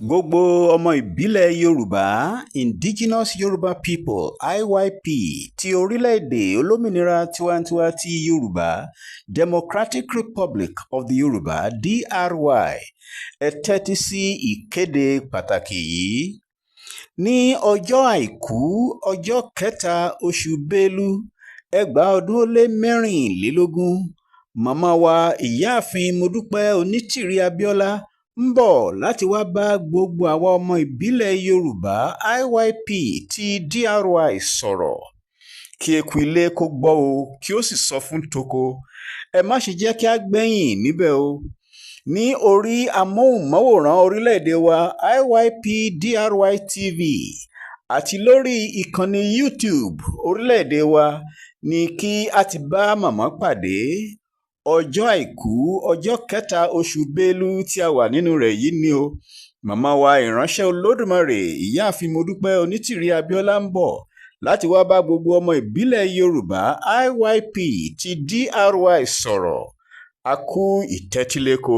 Gbogbo ọmọ ìbílẹ̀ Yorùbá, Indigenous Yoruba People (IYP), ti Orílẹ̀-èdè Olómìnira Tiwa-n-tiwa ti Yorùbá, Democratic Republic of the Yoruba (DRY), ẹ tẹ́tí sí ìkéde pàtàkì yìí. Ní ọjọ́ Àìkú, ọjọ́ 3 oṣù Bélú, 2024, màmá wa Ìyáàfin Modúpẹ́ Onítìrí Abíọ́lá ń bọ̀ láti wá bá gbogbo àwa ọmọ ìbílẹ̀ Yorùbá IYP ti DRY sọ̀rọ̀. Kí eku ilé kó gbọ́ o, kí ó sì sọ fún toko. Ẹ má ṣe jẹ́ kí á gbẹ́yìn níbẹ̀ o. Ní orí amóhùnmáwòrán orílẹ̀-èdè wa IYP DRY TV àti lórí ìkànnì YouTube orílẹ̀-èdè wa ní kí á ti bá màmá pàdé. Ọjọ́ Àìkú, ọjọ́ 3 oṣù Bélú tí a wà nínú rẹ̀ yìí ni o. Màmá wa Ìránṣẹ́ Olódùmarè Ìyáàfin Modúpẹ́ Onítìrí Abíọ́lá ń bọ̀ láti wá bá gbogbo ọmọ ìbílẹ̀ Yorùbá IYP ti DRY sọ̀rọ̀. A kú ìtẹ́tíléko.